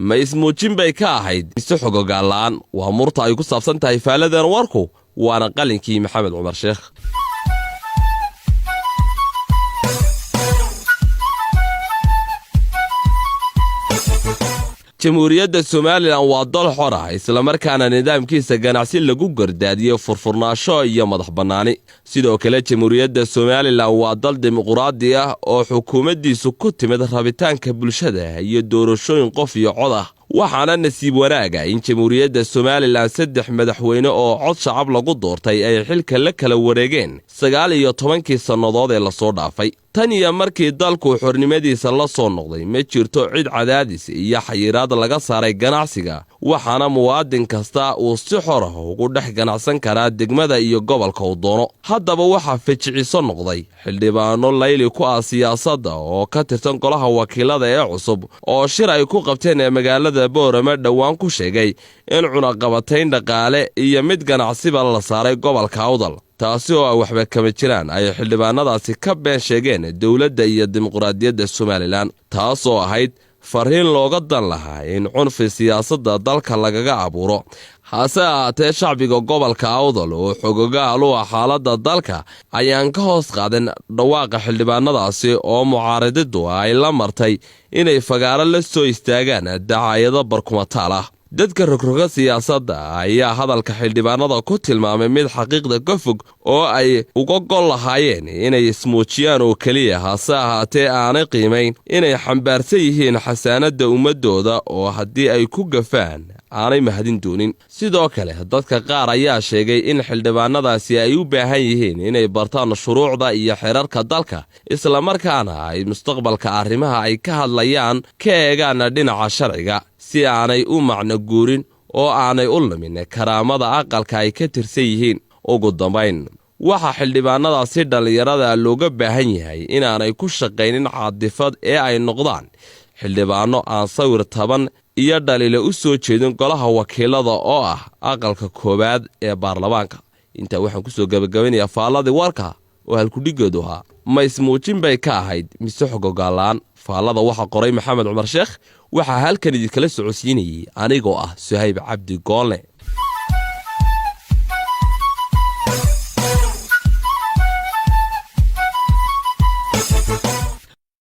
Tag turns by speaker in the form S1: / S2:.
S1: Ma ismuujin bay ka ahayd mise xogogaalla'aan? Waa murta ay ku saabsan tahay faaladan warku, waana qalinkii Maxamed Cumar Sheekh. Jamhuuriyadda Somalilan waa dal xor ah, islamarkaana nidaamkiisa ganacsi lagu gardaadiyo furfurnaasho iyo madax bannaani. Sidoo kale, Jamhuuriyadda Somalilan waa dal dimuquraadi ah oo xukuumaddiisu ku timid rabitaanka bulshada iyo doorashooyin qof iyo cod ah. Waxaana nasiib wanaaga in Jamhuuriyadda Somalilan 3 madaxweyne oo cod shacab lagu doortay ay xilka la kala wareegeen 19kii sannadood ee lasoo dhaafay. Tan iyo markii dalku xornimadiisa la soo noqday, ma jirto cid cadaadis iyo xayiraad laga saaray ganacsiga, waxaana muwaadin kasta uu si xor ah ugu dhex ganacsan karaa degmada iyo gobolka uu doono. Haddaba, waxaa fejiciso noqday xildhibaano layli ku ah siyaasadda oo ka tirsan golaha wakiilada ee cusub oo shir ay ku qabteen ee magaalada Boorame dhowaan ku sheegay in cunaqabatayn dhaqaale iyo mid ganacsiba la saaray gobolka Awdal, taasi oo ay waxba kama jiraan ay xildhibaanadaasi ka been sheegeen dowladda iyo dimuqraadiyadda Somalilan, taasoo ahayd fariin looga dan lahaa in cunfi siyaasadda dalka lagaga abuuro. Hase ahaatee, shacbiga gobolka Awdal oo xogogaal u ah xaaladda dalka ayaan ka hoos qaadin dhawaaqa xildhibaanadaasi oo mucaaradiddu ay la martay inay fagaaro la soo istaagaan dacaayado barkumataal ah. Dadka rogroga siyaasadda ayaa hadalka xildhibaanada ku tilmaamay mid xaqiiqda ka fog oo ay uga gol lahaayeen inay ismuujiyaan oo keliya, hase ahaatee aanay qiimayn inay xambaarsan yihiin xasaanadda ummadooda oo haddii ay ku gafaan aanay mahadin doonin. Sidoo kale, dadka qaar ayaa sheegay in xildhibaanadaasi ay u baahan yihiin inay bartaan shuruucda iyo xeerarka dalka, islamarkaana ay mustaqbalka arrimaha ay ka hadlayaan ka eegaan dhinaca sharciga, si aanay u macno guurin oo aanay u lumin karaamada aqalka ay ka tirsan yihiin. Ugu dambayn, waxaa xildhibaanadaasi dhallinyarada looga baahan yahay inaanay ku shaqaynin caadifad ee ay noqdaan xildhibaano aan sawir taban iyo dhaliila u soo jeedin golaha wakiilada oo ah aqalka koowaad ee baarlamaanka. Intaa waxaan kusoo gabagabanayaa faalladii warka oo halkudhigeedu ahaa: ma ismuujin bay ka ahayd mise xogogaalaan? Faallada waxaa qoray Maxamed Cumar Sheekh, waxaa halkan idinkala socodsiinayay anigoo ah Suhayb Cabdi Goonle.